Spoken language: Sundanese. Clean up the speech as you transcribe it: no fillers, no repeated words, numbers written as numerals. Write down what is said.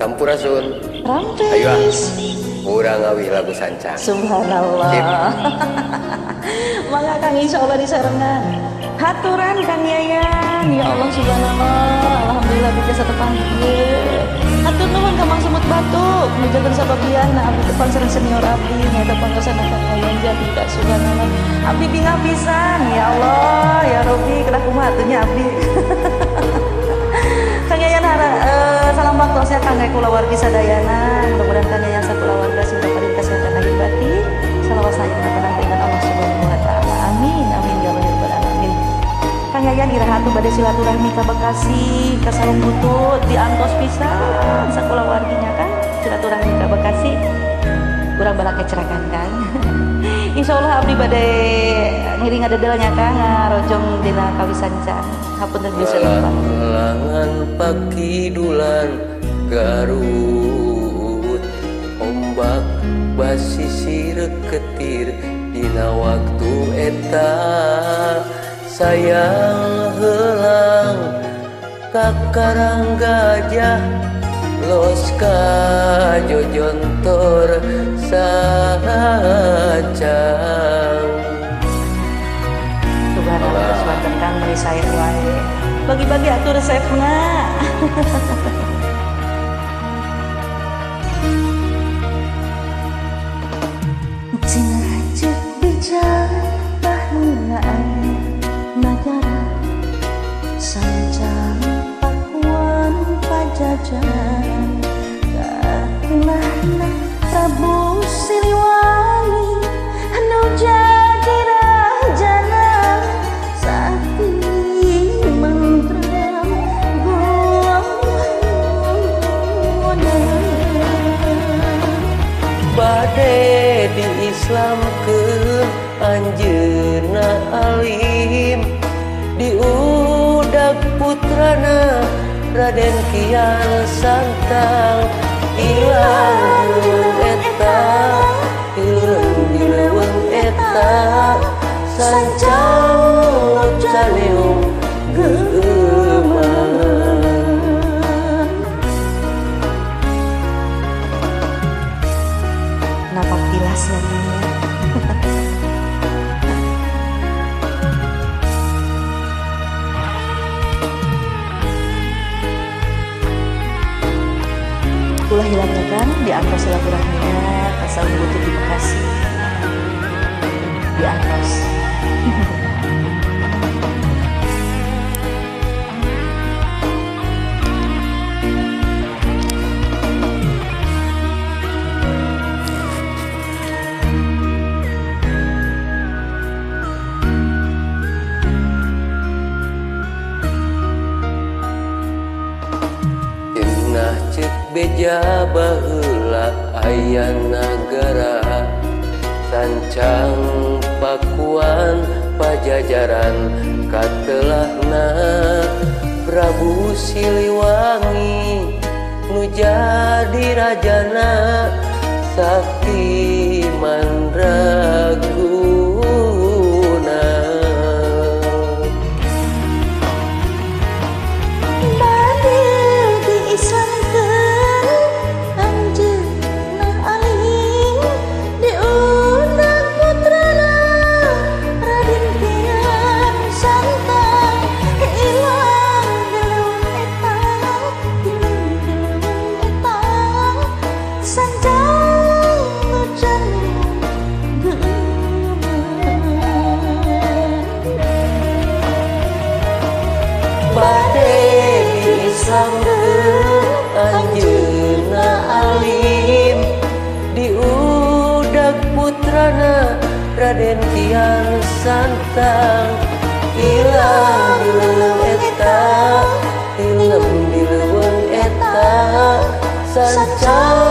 Sampurasun. Rampes. Ayo ah. Urang ngawih lagu sancang. Subhanallah. Mangga Kang, insyaallah disarengan. Haturan Kang Yayan. Ya Allah, subhanallah. Alhamdulillah bisa tepang ieu. Hatur nuhun ka Mang Semut Batuk, nujakeun sababiana abdi tepang sareng senior abdi nyaeta pangaosana Kang Yayan Jatnika, subhanallah. Abdi bingah pisan, ya Allah, ya Rabbi, kedah kumaha atuh nya abdi. Kang Yayan salam baktosnya Kang kulawargi sadayana. Mudah-mudahan Kang Yayan sakulawarga sing paring kesehatan lahir batin, salawat saya tenang dengan Allah Subhanahu wa taala. Amin amin ya rabbal alamin. Kang Yayan iraha atuh bade silaturahmi ka Bekasi, ka Saung Butut, diantos pisan sakulawarginya kan silaturahmi ka Bekasi. Urang balak kecerakan Kang. Insyaallah abdi bade ngiring ngadedelnya Kang ngarojong dina kawisancang. Hapunten bisa lupa. Langan pakidulan Garut, ombak basisir ketir dina waktu eta, sayang helang ka Karang Gajah, los ka Jojontor sacang. Subhanallah, subhanallah Kang meuni sae wae. Bagi-bagi atuh resepna. Cenah ceuk bijak baheula nagara sancang Pakuan Pajajaran, katelahna Prabu Siliwangi anu jadi rajana, sakti mantra guna. Bade diislamkeun anjeunna alim, diudag putrana Raden Kian Santang, ilang dileuweung eta, hileung dileuweung eta, sancang nu caliung geueuman. Napak tilas ya Kang ya. Ulah hilangnya kan di antos silaturahminya ka Saung Butut di Bekasi. Di antos. Cenah ceuk beja baheula aya nagara sancang Pakuan Pajajaran, katelahna Prabu Siliwangi nu jadi rajana, sakti mandraguna. Bade diislamkeun anjeunna alim, diundang putrana Raden Kian Santang, ilang dileuweung eta, hileung dileuweung eta, sancang nu caliung geueuman. Bade diislamkeun anjeunna alim, diudag putrana Raden Kian Santang, ilang dileuweung eta, hileung dileuweung eta, sancang